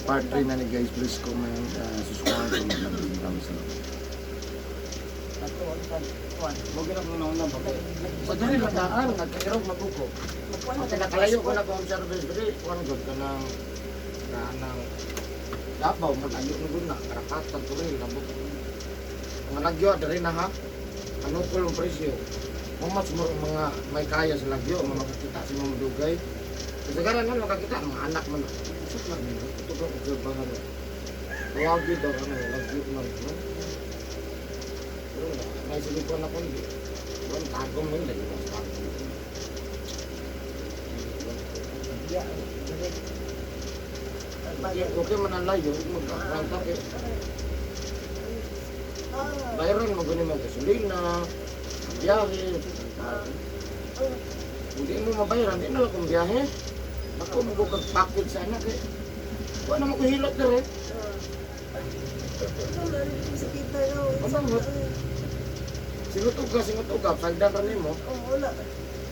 Part 3 na ni, guys. Please comment, subscribe, comment lang. Maraming salamat. Ato ang kan kuan. Mo gina kung nauna ba ko. Sa diri lang daan, nagkairog mabuko. Magkuan Ang pinakalayo ko na kung service diri, kuan gud kanang kanang Davao malayo na gud na karakatan tuloy labot. Mga lagyo diri na ha. Ano ko ang presyo? Mas mo ang mga may kaya sa lagyo, mga makakita sa mga dugay. Kasagaran na makakita mga anak man. Usap lang nila, ito ba obserbahan. Tawagi daw ano, lagyo man. No? Pero may silikuan ako hindi. Buwan tagom mo lagi mas tagom. Ya, diri. Okay, okay man ang layo, magkakranta kay bayaran mo gani mo gasolina, ang biyahe. Hindi mo mabayaran, di na lang kung biyahe. Ako mo kag package sa anak eh. Wala mo ko hilot dire. Ano mo? Singot uga, sagdan ra nimo. Oh, wala.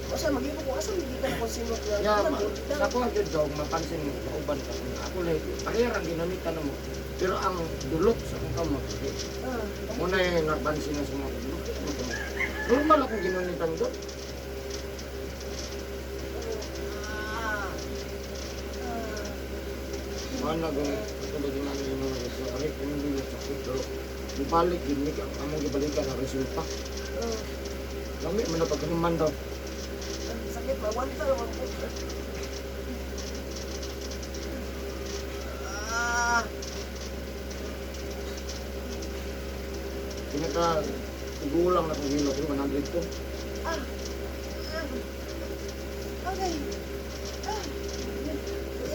Asa magibo ko asa magikan ako singot nga. Ya, ma, sa ko gyud daw mapansin mo kauban ka. Ako lang pareha ang ginamitan mo. Pero ang dulot sa akong kamot, okay. Muna yung napansin na sa mga dulot. Normal akong ginamitan ko. Mana kung ito ba ginano yung mga gusto. Aray, kung hindi yung sakit. Pero ibalik yun, may among gibalikan ang resulta. Lami, man na pagkahuman daw. Sakit mawanta ra ko. Ah, Pinaka gulang na kong hilo, pero 100 to. Ah. Okay. Ah.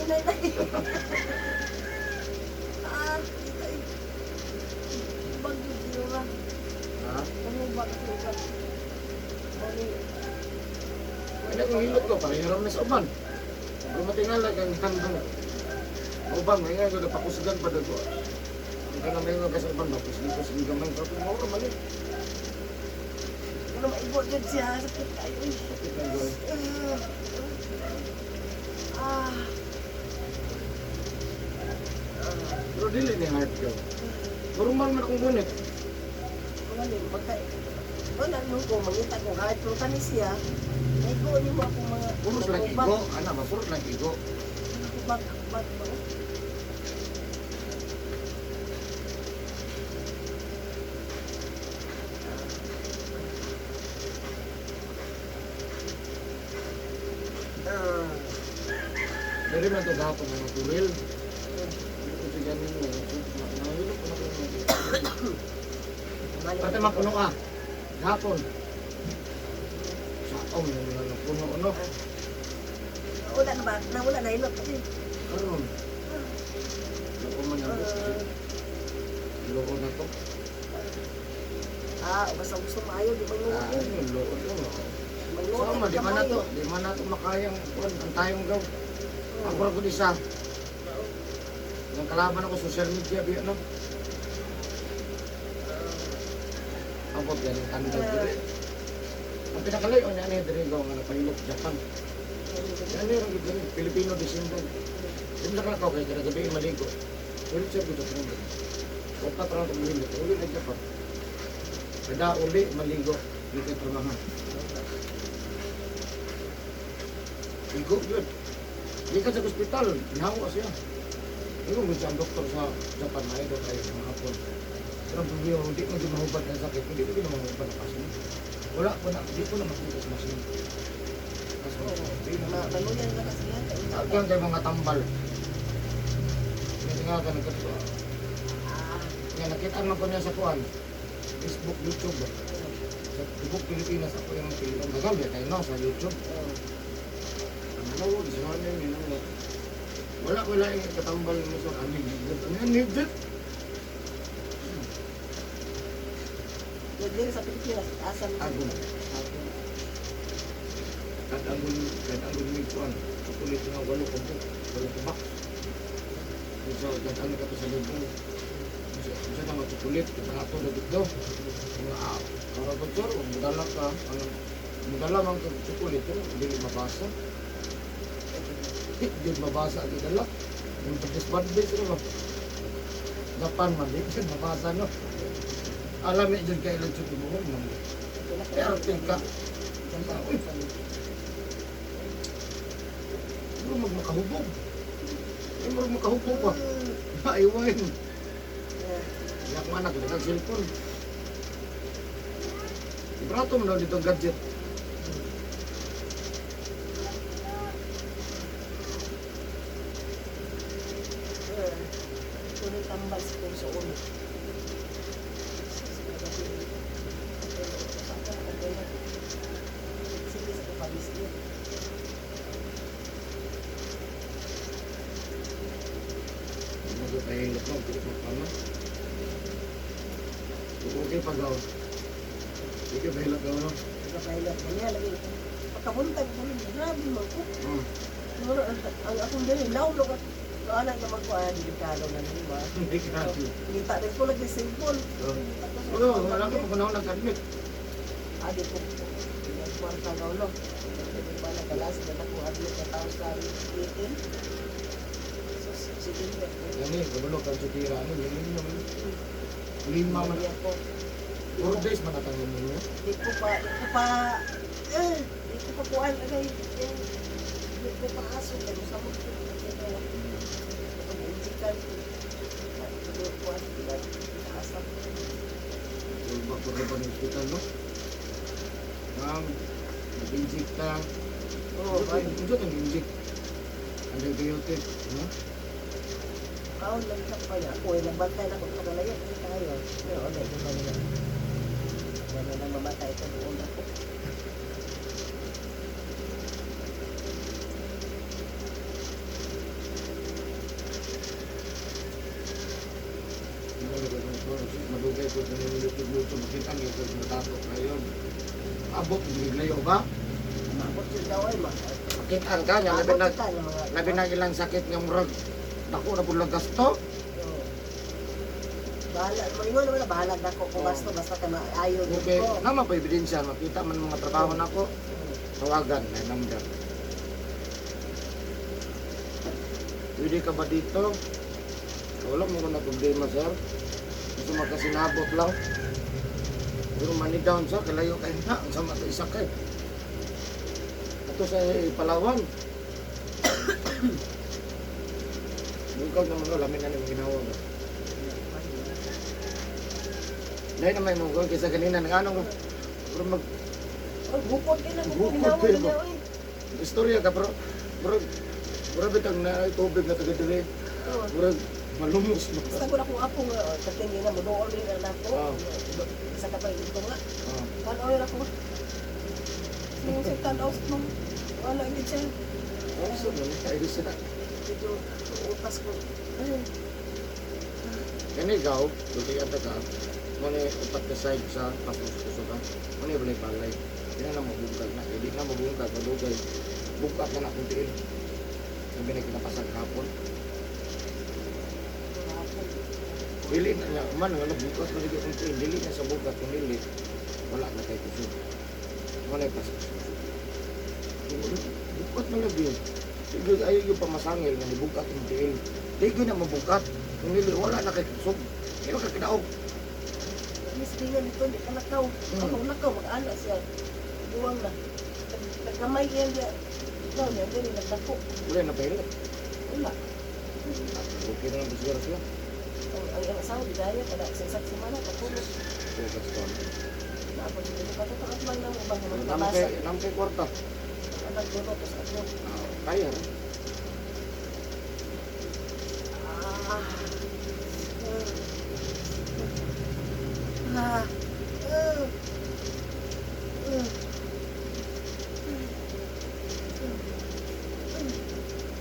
Inay na. Ah, itay. Bagyo yura. Ha? Ano ba ito? Mali. Kaya kung hilot ko, parang hiram na sa uban. Kung matingala, kang hanggang uban, ngayon ko napakusgan pa daw ko. Ang kanang may mga sa uban, makusgi-kusgi gamay. Pero kung maura, mali. Ano maigo jud siya sakit kayo. Uy. Sakit na gawin. Ah. Pero dili ni heart ko. Normal man akong gunit. Wala ni magka wala no ko mangita ko kahit kung kani siya. Naigo nimo akong mga Puros lang igo. Ana ba, puros lang igo. Bag bag bag. Ah. Dili man ito gapon ng turil. Hindi ko siya ganun mo. Nahilot ko na ko. Pati mapuno ka. Gapon. Sa om, yung mga puno ano. Wala na ba? Nawala na ilot kasi. Karon. Loko man yung loko na to. Ah, basta gusto maayo di ba Ah, mo? yung loko to. So, ma, di man na to. Di man na to makayang kuwan ang tayong gaw. Ako ra gud isa. Ang kalaban ako social media biya no. Abot ganing tandang diri. Ang pinakalayo niya ni diri gaw nga napahilot Japan. Ano yung gid diri Filipino descendant. Di mo na kay kada gabi maligo. Ulit siya gud sa pinag. Upat ra to maligo. Uli na Japan. Kada uli maligo di kay trabaho. Igo yun. Di ka sa ospital, ginawa siya. Ingon mo siya ang doktor sa Japan, na ito kayo mga hapon. Pero ang problema, hindi mo di mahubad ang sakit, hindi mo di mahubad ang kaso. Wala ko na, di ko na makita sa machine. Kaso, di na. Manuyan na kasi yan. Tawag kay mga tambal. Hindi nga ka nagkatuwa. Nga nakita man ko niya sa kuan. Facebook, YouTube. Sa Facebook Pilipinas ako yung Pilipinas. Dagal kayo no, sa YouTube. Ano, di sa ano yun, ano. Wala ko lang yung katambal mo sa aning higit. Ano yan, higit? Dili sa Pilipinas, asa man? Agum. Kad-agon may kuan. Chocolate nga walo ko po. Walo ko box. Sa kad-agon ka to sa libong. Sa nga chocolate, barato na dito. Mga karagot sir, mudala ka. Ang mudala man kag chocolate, pero dili mabasa. Di jud mabasa ang gidala. Yung pag-disbandage sila ba? Japan man, di siya mabasa, no? Alam niya dyan kay Ilan sa tibuhon, man. Pero tingka. Uy. Murag magmakahubog. Ay, murag makahubog ba? Maiwain. Iyak man, nagdagang cellphone. Ibrato mo na dito ang gadget. Kunin tambal sa puso ko. Sige sa kapalisir. Magpapahilot mo, hindi mo pa. Okay pa gaw. Hindi ka pahilot gaw, no? Nagpapahilot na niya. Lagi. Pagkabuntag ko, grabe mo ko. Siguro, ang akong dali, lawlo ka. Wala na magkuhan, delikado na niyo ba? Hindi ka. Ngita rin ko lagi cellphone. Oo, wala ka pa panahon nag-admit. Adi ko, nagkwarta gawlo. Hindi ba nagalas na ako admit na tao sa 18. So, sige na. Gani, kabalo ka sa tira, ano, yun naman. Lima man. Ako. 4 days man natangin ninyo. Di ko pa kuan agay. Di ko pa aso kay sa mo. Pag-injikan. Di ko kuan, di ba? Asa. Tulbak ko rin pa ng hospital, no? Ma'am, nag-inject ka. Oo, Oo, hindi ka nag-inject. Antibiotic, no? Kaon lang ka pa niya. Ako ay nagbantay na kung pagalayan. Hindi tayo. Pero wala, di ba nila. Wala nang mamatay ito doon ako. Madugay ko sa ninyo YouTube, YouTube, makita niyo kung matapos na yun. Abot, hindi layo ba? Maabot yun daw ay ma. Makitaan ka niya, labi Maabot na, kita ng mga. Labi na ilang sakit nga murag. Dako na po lang gasto. Oo. Bahala, maingon naman na bahala na ako kung basta basta ka maayo yun Okay, ko. naman pa ebidensya, makita man mga trabaho nako. Tawagan, may number. Pwede ka ba dito? Wala mo na problema, sir. Gusto magkasinabot lang. Pero money down, sir. Kalayo kayo na. Ang sama ito isa kay. Ito sa Palawan. Bukag naman wala, lamin na ni ginawa ba? Dahil naman mo kaysa kanina, nang anong, pero mag, Oh, bukod kayo na Bukod ginawa kayo niya ba? oy. Istorya ka, pero, pero, pero bitang na tubig na taga diri, Oo. pero malumos ba? Basta ko na akong apo nga, oh, sa tingin na mo doon rin na ako. Oo. Isa ka pa ito nga. Ah, Tanaw yun ako. Sige, sa tanaw nung wala hindi siya. oh, so, man, kayo siya. Medyo utas ko. Ay, Kani ikaw, dito yata ka, muna upat ka side sa pasok-pusok ka, muna balay balay. Di na na mabungkag na, hindi na mabungkag, madugay. Bungkag na na akong tiil. Sabi na kinapasag hapon. Dili na niya, man, wala bukas na lagi akong tiil. Dili na sa bukat, kung dili, wala na kay kusog. Muna pasok. Bukat na lagi. Sige, ayaw yung pamasangil nga nibukat ang tiil. Di ko na mabukat. Kung dili, wala na kay kusog. Hindi ka kinaog. Miss Dingan ito, di ka nakaw. Ako nakaw, mag-ana siya. Buwang na. Nagkamay yan niya. Ikaw niya, dili nagdako. Wala na pahilot. Wala. Okay na lang po siguro sila. Ang asawa, bidaya, kada sa isang semana, kapulot. Bukas ko. Na ako dito. Katatakat lang na mo ba nga Naman magpabasa. kay, naman kay kwarta. Anak ko, tapos ako. Ah, kaya. Ah. Ah. Ah. Ah.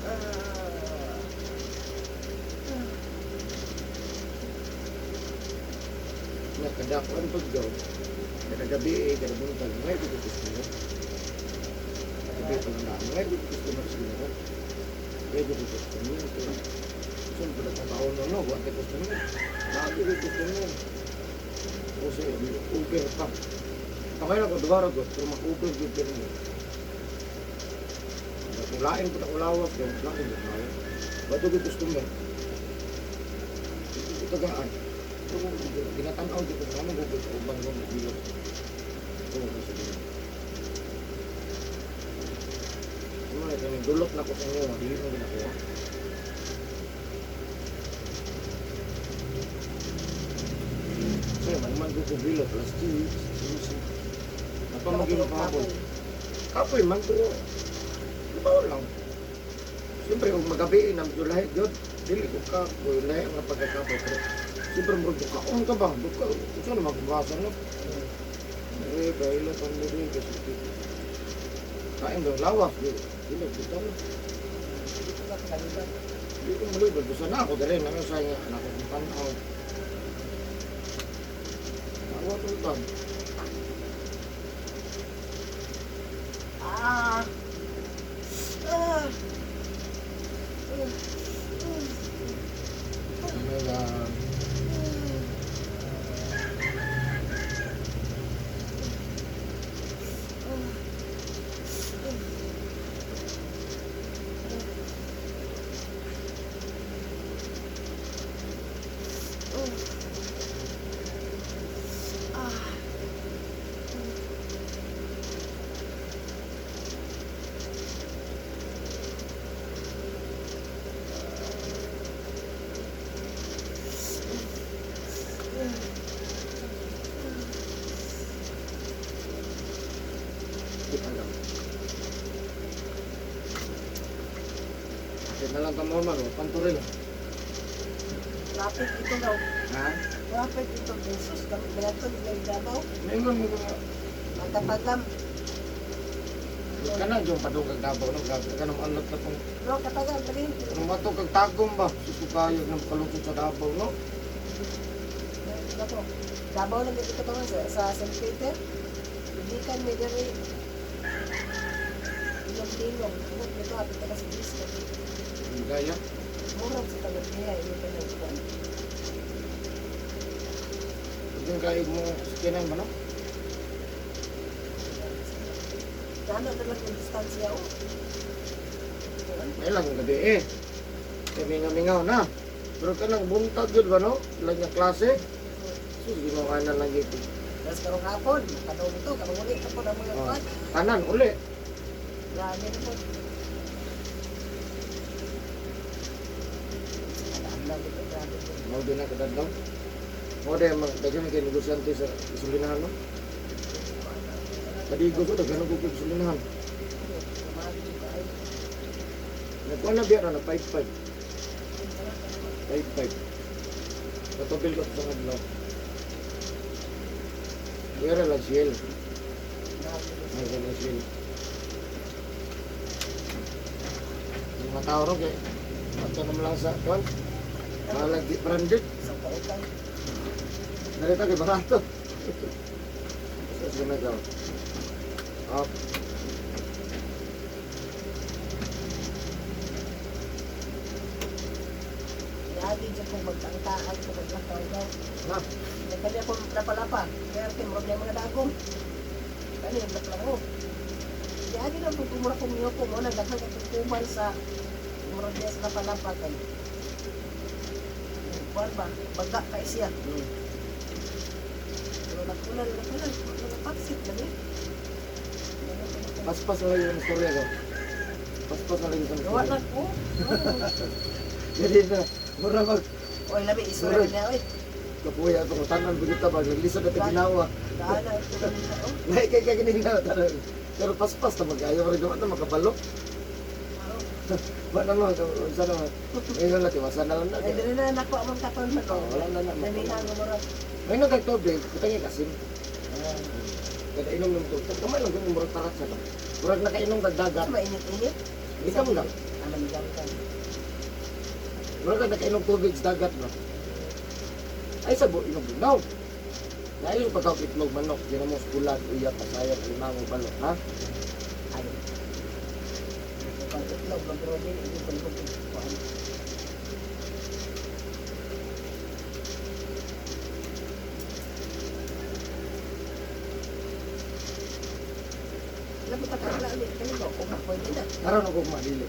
Ah. Nga kada kuan pag gaw. Kada gabi eh, kada buntag, ngay ko customer. Gabi pa lang na, ngay ko customer siguro. Ngay ko customer. So, pala sa taon no, wa kay customer. Lagi ko customer. O sa Uber pa. Pangay ko duwara ko, pero mag-Uber gyud pero mo. Kung lain po na ulawas, kaya lain gyud kayo. Bato ko customer. Dito ko tagaan. Ito ko, ginatanaw dito. Ano ko sa ubang ko bilog. Ito ko sa bilog. Ano na kami, dulot na ko sa inyo. Dili mo ginakuha. Kasi man ko ko bilog. Alas 10, 11. Napamaging pahapon. Kapoy man, pero lumaw lang. Siyempre, kung magabi, na medyo lahi, yun. Dili ko kapoy, lahi ang pagkakapoy. Pero, siyempre, murag dukaon ka ba? Duka, ito naman kubasa, no? Eh, bahila pang dili, kasi kain daw, lawas, di. Dili, dito na. Dito ka kalibat. Dili ko malibad, basta na ako, dali, naman sa inyo, anak ko kung tanaw. Awa tultan. Ah! Ah! Ano lang. Di alam. Kahit na lang tamo man, panturil. Traffic ito daw. Ha? Traffic ito. Jesus, ganito nila yung Davao. Ngayon mo mga Magkapagam. kana yung padung kag Davao no, grabe ka nang unlock na tong Bro, katagal, dali. anong mato kag Tagum ba susukayo ng kalusot sa Davao no. Davao. Davao lang dito ba sa St. Peter? Hindi kan may diri. Ilong-ilong. Tungod nito, hapit na kasi Cristo. Gaya. Murag sa tagal niya, hindi pa nagkuhan. Yung kayo mo kinan ba no? Gana na lang yung distansya, oh. May lang gabi eh. Kay mingaw-mingaw na. Pero kanang buntag yun ba no? Lang nga klase. Sus, ginawa na lang ito. Tapos karong hapon, kanong ito, karong uli, kapon ang mga Oh. kuhan. Tanan, uli. Grabe na po. Alam ito, grabe po. Mau din na kadadlaw. Mo din mag daghan kay negosyante sa gasolinahan no. Kadigo ko daghan ko kay gasolinahan. Nagkuha na biya na 55. 55. Katubil ko sa adlaw. Wera lang siya. Ay, lang siya. Yung mga tao ro kay ato naman lang sa kuan. Malag di branded. Sa kautang. Narita kay barato. Sa gamay daw. Up. Yagi dyan kung magtangtaan, kung maglakaw daw. Na. Nagkali ako napalapa. Kaya timurog niya mga dagom. Kani, naglang ko. Yagi lang kung kumura kong miyoko mo, nagdaghang katukuman sa murag niya sa napalapa kay. Kuan ba? Baga kay siya. Pero nagkulan, nagkulan, nagpaksit lagi. Paspas na lang yung istorya ko. Paspas na lang yung Gawa istorya. na ko. Jadi na, mura mag Oy, labi, istorya niya, oy. kapuya ito. Tanan begitu ba? Naglisod na ginawa. Daan na ito kanina, oh. Nahi kay kay ginawa tanan. Pero paspas na mag-ayaw rin gawa na makabalo. Ba na mo, isa na. Ngayon lang, tiwasan na lang na. Ay, dili na nako among tapon man. Oh, wala na na. Dali na ang murag. May nagkag tubig, kita nga kasim. Kada inom ng tubig. Kamay lang kung murag tarat sa ba. Murag nakainom kag dagat. Mainit-init. Hindi ka mo lang. Alam lang ka. Murag ka nakainom tubig sa dagat ba. Ay sa buo inom bugnaw. Dahil yung pagkaw itlog manok, ginamos bulan, uya, pasayat, limango, balok, ha? Ay. Pag itlog, mag-robin, hindi ko kuan. Alam mo, takala ulit kaligo kung pwede na. Karon ako madili.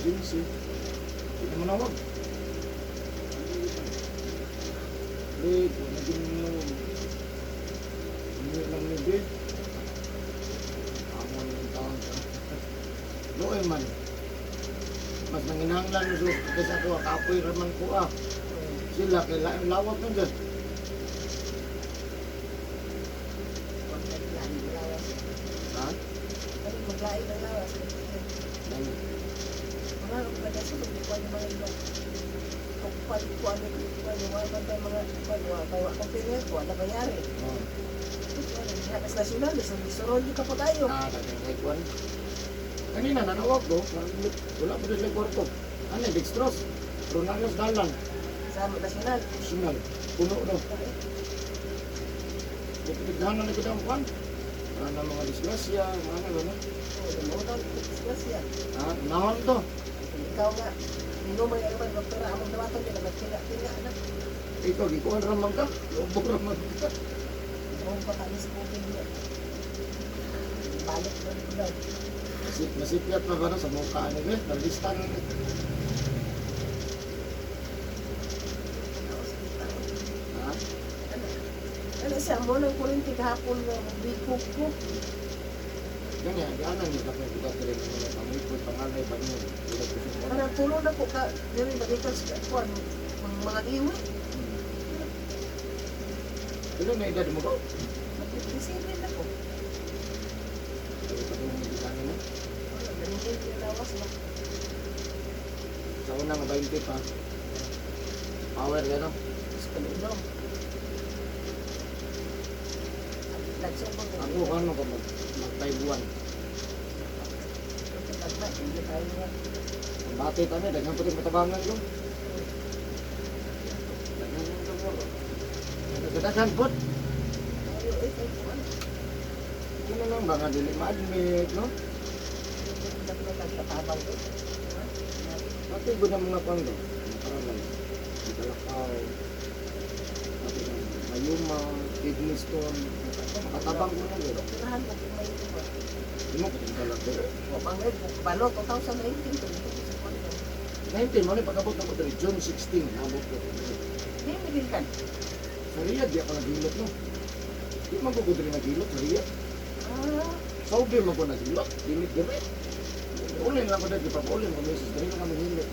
15. Di na manawag. Wait, wala din mo. Hindi lang ni Bid. Amo ng taon ka. Luoy man. Mas nanginahanglan mo sila kaysa ako, kapoy raman ko ah. Sila kay lain lawak na dyan. Maglain ng lawas. Ha? Kani maglain ng lawas. Dali. Mga kada sa pagkuhan ng mga iba. Pagkuhan ko ano kuan yung mga bantay mga kuan wa kay wa ko pera ko wala bayari. Oh. Diha ka sa nasyonal, sa Bisoron ka pa tayo. Ah, daghang kay kuan. Kanina nanawag do, wala pa sila kwarto. Ano, dextrose. Ronaldo's dalan. Sa nasyonal. National. Puno do. Tigdahan na kita ang kuan. Para na mga disgrasya, mga ano, ano. Oh, lumutan ko disgrasya. Ah, nahon to. Ikaw nga, minumay ang naman, doktora, among dawaton nila, magtinga-tinga na. Ikaw, gikuan ramang ka. Lubog ramang ka. Kung pa kami sa tubig niya. Balik na rin daw. Masipyat pa ba na sa mukha ni Beth? Nalista na ni. Ha? Ano? Ano siya mo nang kurinti kahapon nga bikok ko. Ganyan, gana ni kapag kita rin mga pamipod, pangalay, pangyun. Wala ko sa Kanang tulo na ko ka diri balikan sa kuan mga iwi. Pila na edad mo ko? 57 na ko. Ito kung hindi ka mo. Wala ganun yung lawas ba. Sa una nga 20 pa. Power gano'n. Sa kaninom. Nagsubong ko. Ako ano ka mag 5-1. Tagma, hindi tayo nga. Ang bati kami, daghan pati matabangan ko. Daghan yung tawag. Daghan po. Tayo eh kay kuan. Ano lang ba nga dili ma-admit, no? Nagtatabang ko. Pati ko na mga panggo. Paralyze. Kalakaw. Pati ng mayuma, kidney stone. Makatabang ko na gano'n. Tirahan ko kung may ito ba. Hindi mo pati kalakaw. O pangay ko balo 2019 to dito sa kuan. 19, mo na pag-abot na ko diri, June 16, nabot ko. Di mo din kan. Sa Riyadh, di ako naghilot, no? Di man ko ko diri naghilot sa Riyadh. Ah, Saudi man ko naghilot. Dili diri. Ulin lang ko diri, papaulin ko misis, diri na kami hilot.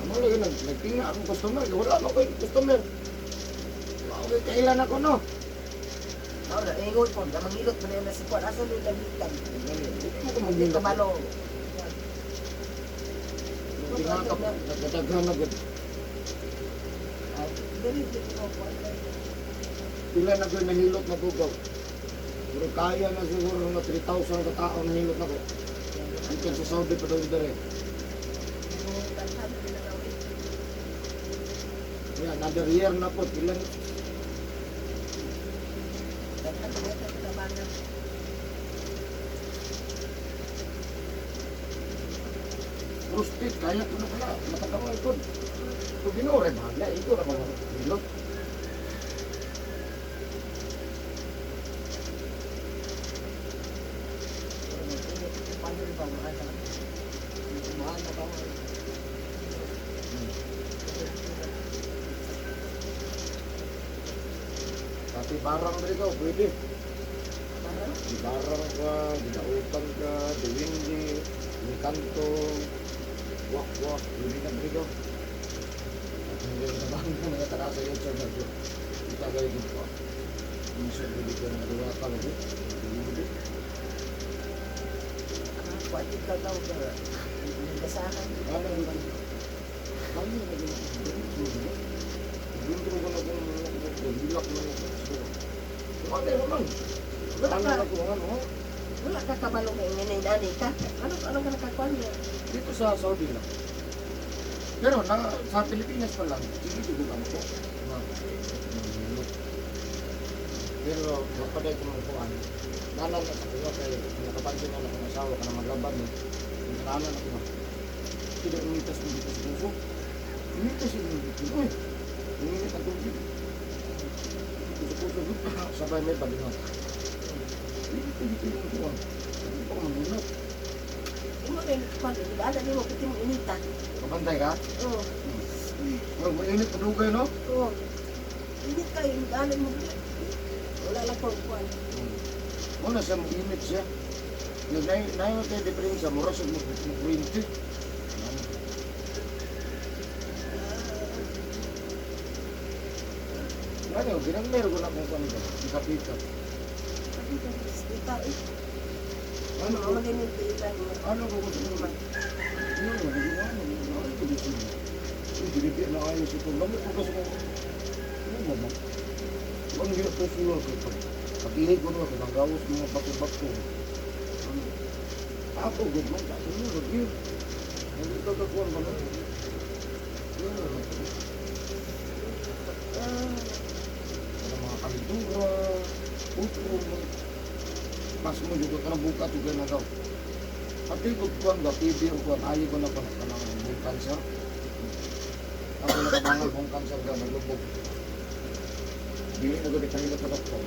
Amo lagi nagtinga akong customer, wala man ko yung customer. Wala ko kailan ako, no? Mao na ingon ko, na mangilot man na si kuan asa ni lamitan. Hindi mo ko Hindi maghilot. ka balo. Nagtinga ka, nagdadaghan na gud. Ay, dili di ko kuan kay. Pila na ko nahilot na bugaw. Pero kaya na siguro nga 3,000 ka tao nahilot na ko. Ikan sa Saudi pa daw diri. Daghan na daw eh. Yeah, another year na po. Ilan? Daghan na ka tabangan. Prostate, kaya ko na pala. Matakawa ito. Kung Ginoo rin, bahala. Ito na mga hilot. Paano ba mga na? Mga na ba mga? Pati barang diri ka, pwede. Parang Di barang ka, di dautan ka, di windi, di kanto, wak-wak, pwede na diri ka. At hindi na ba ang mga tara sa YouTube na dito. Kita kayo dito. Minsan pwede ka na nagawa ka lagi. Di kuan ka daw ba? Basahan. Ano yun? Kaya na gano'n. Hindi ko na kung hilak na ako. Kumate naman. Wala Ano ka. na ko, ano? Wala ka kabalo kay nginay nani ka. Ano ano ka nakakuan niya? Dito sa Saudi lang. Pero na, sa Pilipinas pa lang, sige, sige lang ko. Pero mapaday ko mga kuan. Nalan na sa kuya kay nakapansin na akong asawa ka na maglaban eh. Nalan ako ba? Tidak umitas dito sa puso. Umitas yung dito. Uy! Uminit ang tubig. Dito sa puso. Sabay may palingaw. Dito dito yung kuan. Hindi pa ko mamunot. Imo rin kwan, daan nimo piti mo inita. Kabantay ka? Oo. Murag mo init padugay, no? Oo. Init kayo, daan mo. Wala lang kong kwan. Muna siya mo init siya. Yung nay mo tayo diferensya, mura siya mo kurinti. Ano, ginang ko na kung kano ba? Ikapita. Ita eh. Ano Ano ko? ganyan tiilan mo? Ano ko kung sino? Yun, ano, ano, ano, ano, yung dilibi na ayos ito. Lamit ko kasi kung ano ba ba? Ang hirap ko sila ko. Pag-ihig ko naman, kung gawas mga bato-bato. Ano? Ako, good man. Ako nyo, lagi. Hindi ka kakuan ba na? Yun, ano. Ano mga kalidura, utro, pas mo juga ka na buka juga na daw. Pati ko kuan ba, TB o kuan, ayaw ko na pa kanang bone cancer. Ako nakabangal bone cancer ga, naglubog. Dili na gud kanila sa doktor.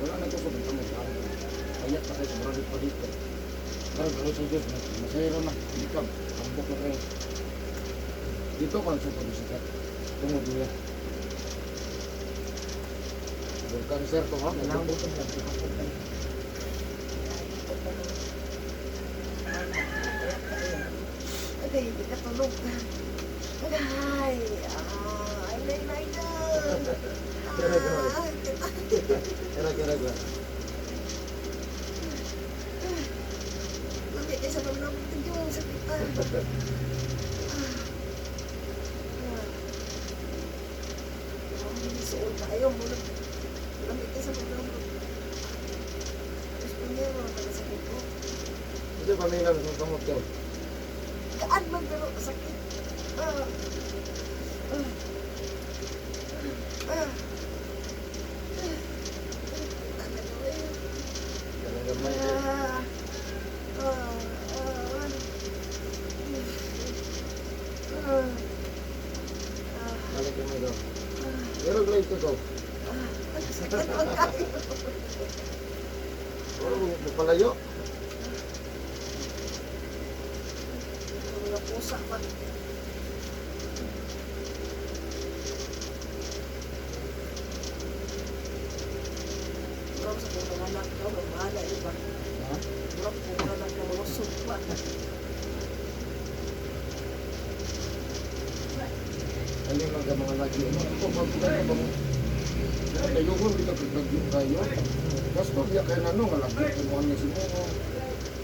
Wala na ko sa mo. Ayat na kayo sa brother pa dito. Pero pero sa Diyos, masaya na, hindi ka, ambok na kayo. Dito ka sa pag-isikat. Tungod niya. Bone cancer to ha, naglubog. Agay, hindi ka tulog. Agay, ah, ay, nay, nay, na. Ah, Kira kira kira. Lami kayo sa paglamot ng Diyos, sakit ah. Ah. Ah. Suol kayo, muna. Lami kayo sa paglamot. Tapos punyero, sakit ko. Hindi pa may lang sa kamot ko. Kaan man pero sakit. Ah. Ah. Ah. Kanang gamay. Ah. Ah. Ah. Ah. Ah. Balik gamay daw. Pero glide ko to. Ah. Sakit man kayo. Wala mo palayo. Mga pusa pa. Murag sa kong mga anak daw, bahala iba. Ha? Murag kong mga anak na mga sugpa. Alin man ka mga lagi. Ano ko ba ba mo? Kayo ko kita lagyo kayo. Gasto biya kay nano nga lagyo kay mo ni simo.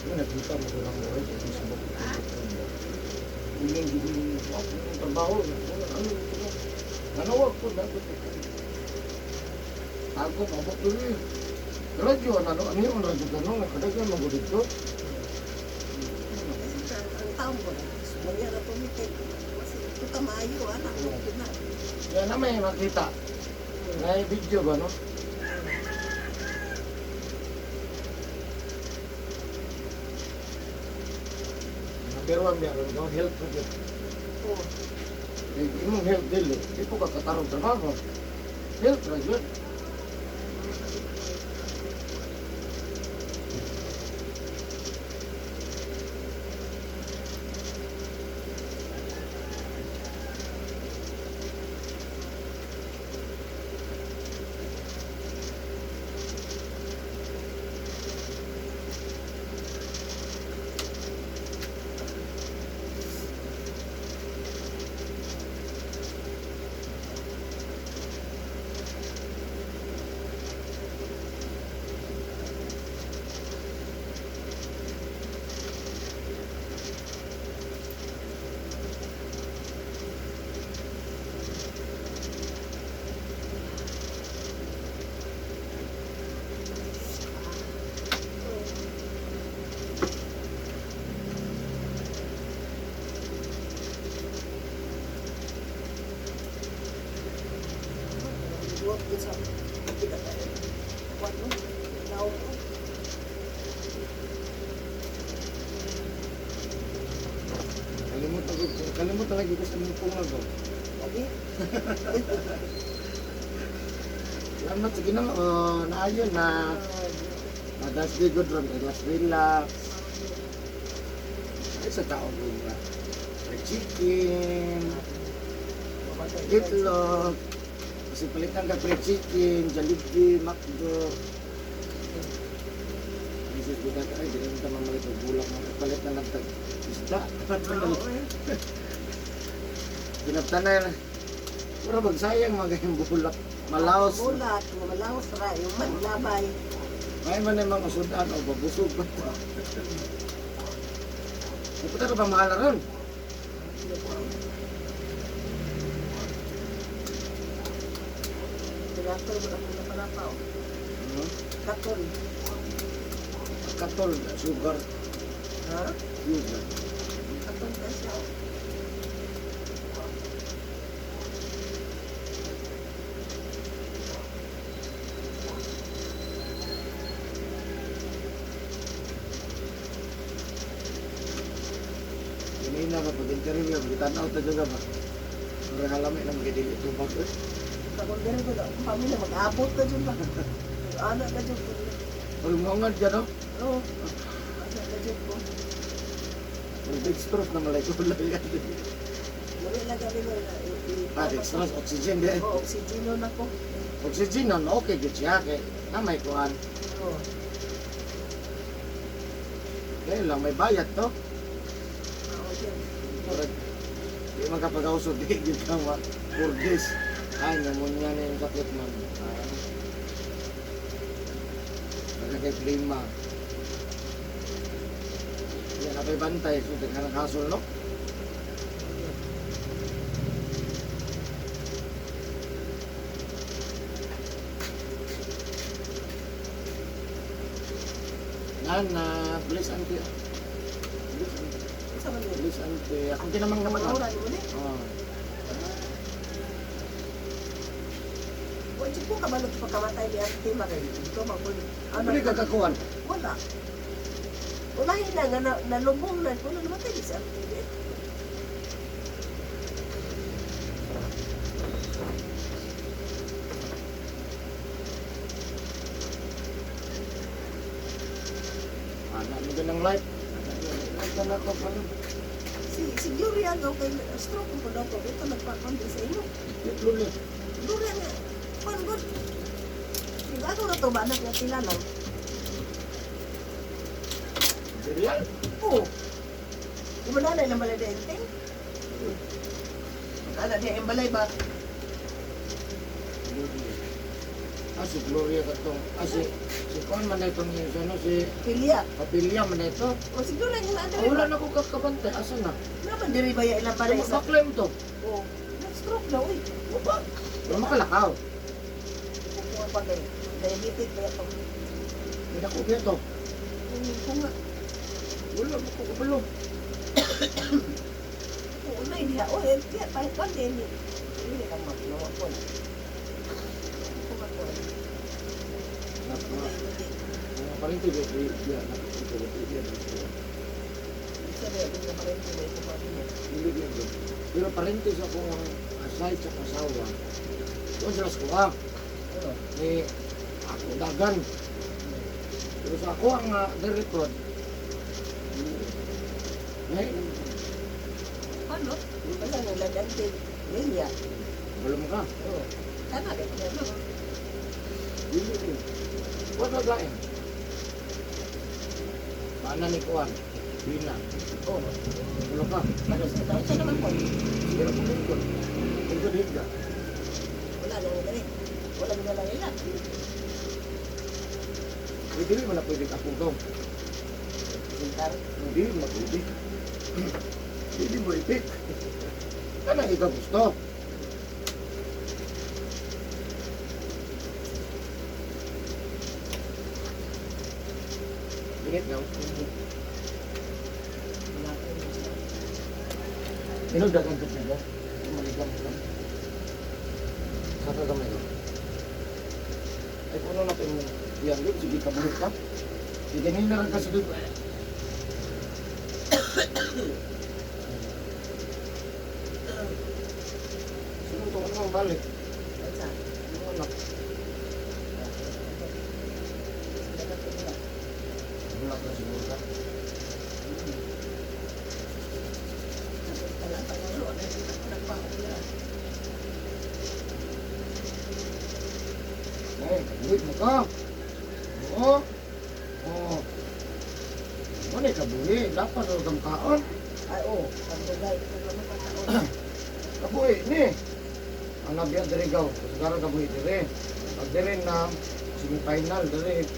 Yung nakita mo ko lang mo ay sa Facebook. Yung yung yung trabaho, ano ano nanawag ko na ko. Ako mabot dili. Radyo ano ano yung radyo kano nga kadagan mo dito. Kasi ang tao mo, sumaya na tumitig. Kasi ito tamayo, anak mo na. Yan na may makita. May video ba no? Pero ang meron ko health ko. Oo. Eh, imong health dili, di ko ka katarong trabaho. Health ra gyud. Buat ko sa kita tayo. Kuwan mo, tao mo. Kalimutan ko, kalimutan lagi ko sa imong punga ko. Lagi. Salamat sa Ginoo, naayon na. That's be good ron, relax relax. Sa tao ko nga. Fried chicken, itlog. Kasi palitan ka fried chicken, Jollibee, McDo. Misis ko dati, ay, di naman ta mamalit og bulak mo. Palit na lang tag isda. Oo eh. Pinaptanay na. Puro magsayang mga yung bulak. Malaos. Bulak, malaos ra, yung manlabay. May man yung mga sudan o babusog ba ito? Pupunta ka ba mahal ron? Tinatol mo akong napalapa oh. Hmm? Katol. Katol, sugar, Ha? sugar. Katol ka siya oh. Kanina ka pag-interview, pag-tanaw ta juga ba? Pero halami na magdili tubag eh. Pag diri ko akong pamilya mag-abot na dyan ba? Anak na dyan ko. Pero muangad ka no? Oo. Anak na dyan ko. Pero dextrose na malay kulay yan. Muli lang kami mo na. Ah, dextrose, oxygen di. Oo, oxygeno na ko. Oxygen nun, okay gyud siya kay na may kuan. Oo. Kaya lang may bayad to. Oo, dyan. Pero di makapag-ausod di gyud ka ma. 4 days. Ay, pneumonia na yung sakit man. Ah. Kay klima. Yan, apay bantay. So, daghan ang hasol, no? Nana, please auntie. Please auntie. Sa man yun? Please auntie. Akong kinamang naman. Ora ni mo ni. Oh. Wa jud ko kabalo pagkamatay ni auntie Maray. Ito magul. Ano ni kakakuan? Wala. Wala na nga na, nalubong na. Wala namatay ni si auntie. Eh. Ana mo ganang life. Ana na ko pa. Si si Gloria daw kay stroke ko daw ko ito nagpakundi sa inyo. Luli. Gloria nga. Kwan god. Di ba ako na to ba anak nga sila lang? Real? Oo. Di ba nanay lang balay denteng? Ana diya ang balay ba? Gloria. Ah, si Gloria katong. Ah, si Kuan man na itong yung ano, si Pilya. Kapilya man na ito. O si Gloria nga Ah, na wala ba? na ko kakabantay. Asa na? Naman diri ba ya ilang balay Sa sa? baklaim to. Oo. Na-stroke na uy. Upa. Wala makalakaw. Kukuha pa kay diabetic ba ito? May nakupya to. Ko nga. Wala mo ko kabalo. Oo na diha. O eh diha pa kwan din ni. Dili ka mapno ko na. Ko nga ko. Mga parinti ba iya na ito iya na. Isa ba yung mga parente mo ito pa niya. Hindi din yun. Pero parinti sa akong aside sa asawa. Doon sila sa kuha. Oo. Ni ako dagan. Pero sa ako ang record. Eh, Ano? Basta nga lagante. Lilia. wala mo ka. Oo. Tama ka niya no. Dili din. Wala lain. Paano ni Kuan? Bina. Oo. Wala ka. Ano sa tao siya naman ko. Sige na pumingkod. Lingkod higda. Wala na nga dali. Wala na lang ila. Eh, dili mo na pwede akong dong. Sintar. Hindi mo na pwede. Hindi mo ipik. Kana ikaw gusto. Init na. Wala ko siya. Inog dagan ka siya. Maligam ka. Sa kagamay ko. Ay, puno natin mo. Yan, yun. Sige, kabulit ka. Sige, ganyan lang ka sa dugo. Sino to? Ano ang balik? Sa. Ano anak? Wala ka siguro ka. Buhi mo ka. Oo. Oo. Wala ka buhi. Dapat sa kang kaon. Ay, oo. Pagdugay. Kung ano. Kabuhi ni. Ang nabiya diri gaw. Siguro kabuhi diri. Pag diri na semifinal diri.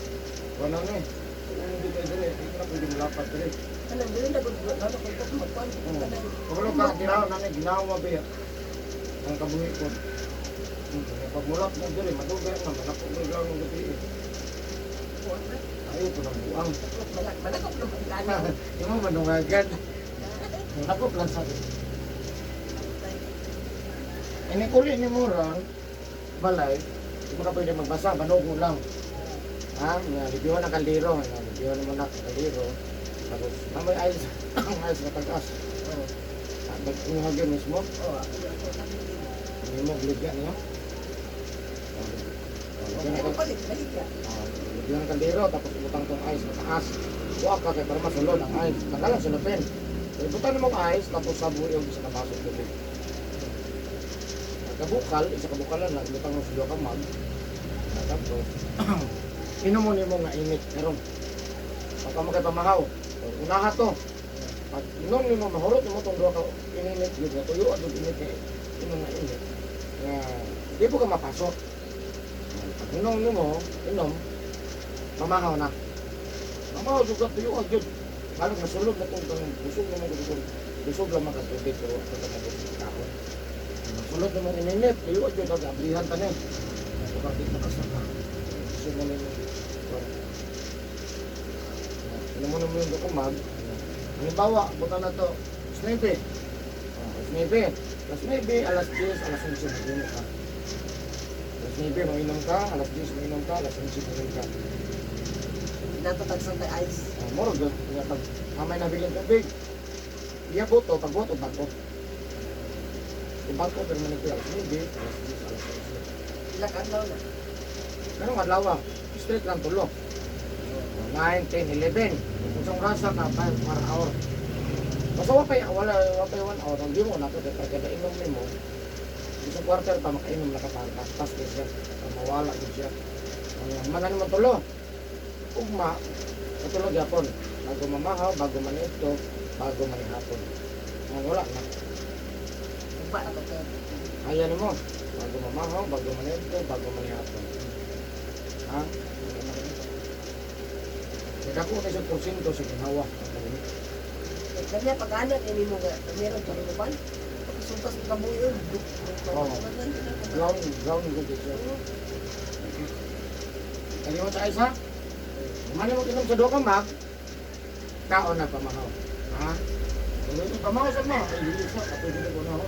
Wala ni. Kung hindi kayo diri, hindi ka na pwede mulapat diri. Kanang dili na gud ano kung ito magkuan. Oo. Kanang Kabalo ka, tiraw na ni, ginawa ba ang kabuhi ko. Pag mulap mo diri, madugay na, manakot mo lang ng gabi eh. kuan na. Ayaw ko ng buang. Malak malakop na pagkana. Imo manungagan. Manakot lang sa Ini kuli ni mo ron, balay, di mo ka pwede magbasa, banugo lang. Ha? Nga, libyuhan ang kaldero. Nga, libyuhan mo na ang kaldero. Tapos, namoy ayos, ang ayos na tagas. Oo. Nag-inuha yun mismo. Oo, ako ako. Hindi mo, gligyan niyo. Ay, palit, balik ya. Libyuhan ang kaldero, tapos ibutang tong ice mataas. Buwak ka kay para masulod ang ice. Tanggalan sa lapin. Ibutan mo ang ice, tapos sabo yung isa ka baso tubig. Kabukal, isa ka bukalan lang, ibutang mo sa duha ka mug. Tapos, inom mo nimo nga init karon. Pagka mo kay pamahaw, unaha to. Pag inom nimo mahurot nimo tong duha ka ininit gyud nga tuyo adto init kay inom nga init. Nga di po ka mapasok. Pag inom nimo, inom mamahaw na. Mamahaw jud ka tuyo gyud. Balog masulod na tong kanang busog na mo busog. Busog lang makatubig pero ako ka mabusog kaon. Masulod na mong ininit, tuyo gyud ang ablihan ta ni. Kapag di makasaka. Busog na nimo. Inom mo naman yung dukumag. Halimbawa, buta na to, alas 9. Oh, alas 9. Alas 9, alas 10, alas 11, mag-inom ka. Alas 9, mag-inom ka. Alas 10, mag-inom ka. Alas 11, mag-inom ka. Natatag sa ice. Oh, moro, gud. Nga pag mamay nabiling tubig, iya buto, pag buto, bago. Yung bago, pero manigpi, alas 9, alas 10, alas 11. Ilang adlaw na. Pero ang adlaw, straight lang tulo. 9, 10, 11. Kung sa rasa ka, 5 per hour. Basta wapay, wala, wapay 1 hour. Hindi mo na ito, kaya kada inom mo, isang quarter pa, makainom na ka pa, pas din siya. Mawala din siya. Manan mo tulo. Ugma, matulog yapon. Bago mamahaw, bago manito, bago manihapon. Ang wala na. Ugma na to. Ayan mo. Bago mamahaw, bago manito, bago manihapon. Ha? Nagako na sa porsyento sa ginawa. Kanya pag-anak ini mo nga meron to mo ban. Pagkasuntas ng kabuyo. Oo. Brown, brown good siya. Kali mo sa isa? Kumano mo inom sa duha ka mag, kaon na pamahaw. Ha? Kung ito pamahaw sa mga, ay hindi siya, kapoy dito ko na ako.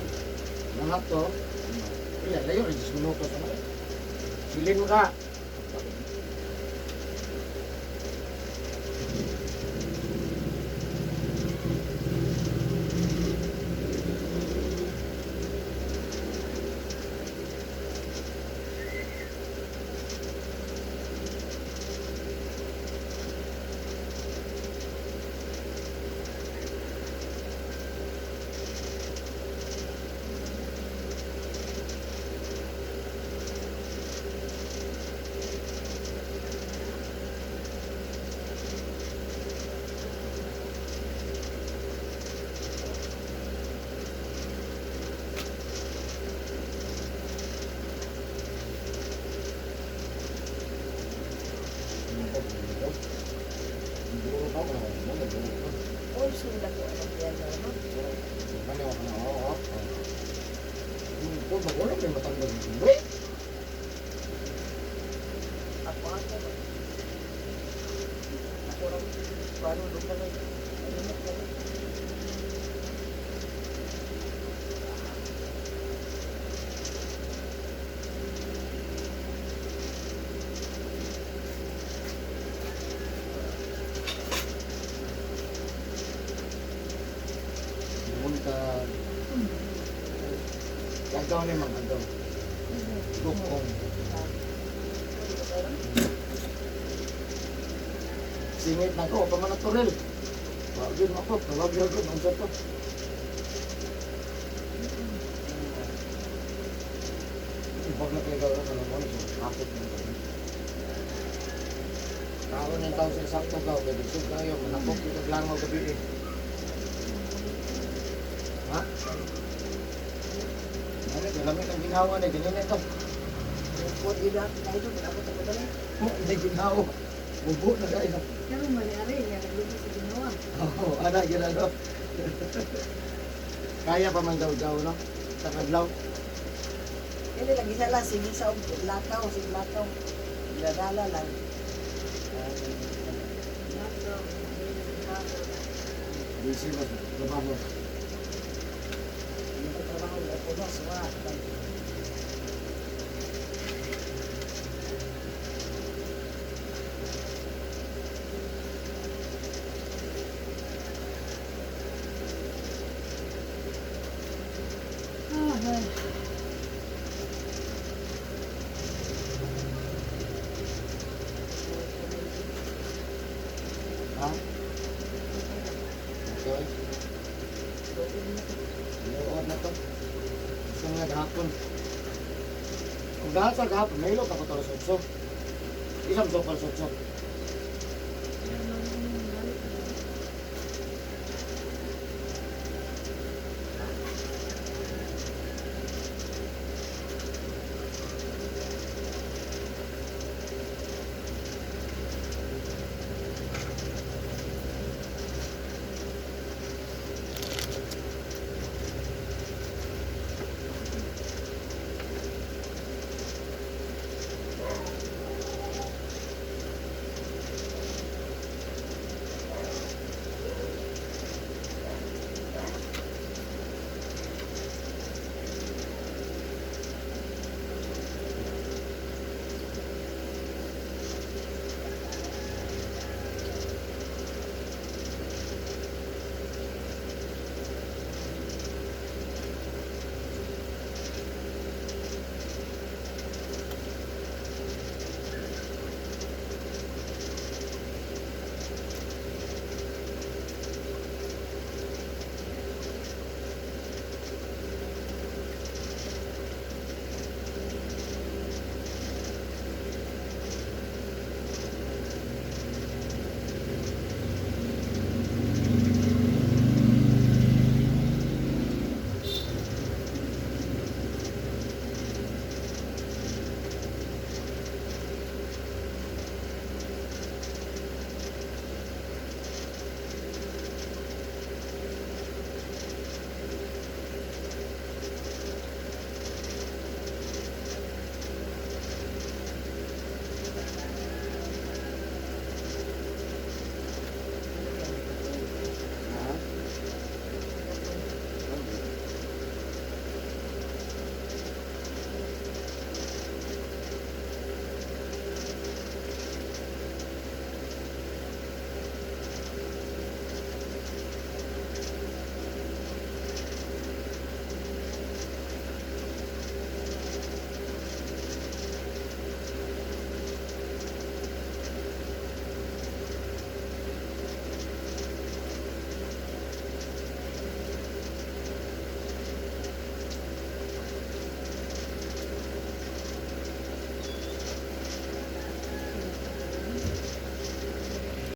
Lahat to, iya, layo, 10 minuto sa mga. Silin mo ka. Oh, sudah ko alam yan na. Ako ako. Ako lang paano lupa na. Ano na. Gagaw ni mga daw. Lukong. Singit na ko, pa man naturel. Wa gyud mo ko, tawag gyud ko unsa to. Pag na kay gawa ka mo ni kapit mo. Kaon ng tao sa sakto gaw, kay lisod kayo, manakop yung kaglangaw gabi eh. Ha? Ano, lamig ang ginawa na, ganyan na ito. Kung ila kayo doon, ako sa dali. Oh, hindi ginawa. Bubo na kayo. Pero mali-ari, nga nagluto sa ginawa. Oo, ana, ginano. Kaya pa man daw-daw, no? Sa kadlaw. Kaya lagi sala sige sa og lakaw, sige lakaw. Dadala lang. Busy ba? Trabaho. Hindi ko trabaho ako no, suwa. Ah, ay. Ha? Okay. Luod na to. Gusto nga gahapon. Kung dahil sa gahapon, may ka ko sa sotso. Isang sokol sotso.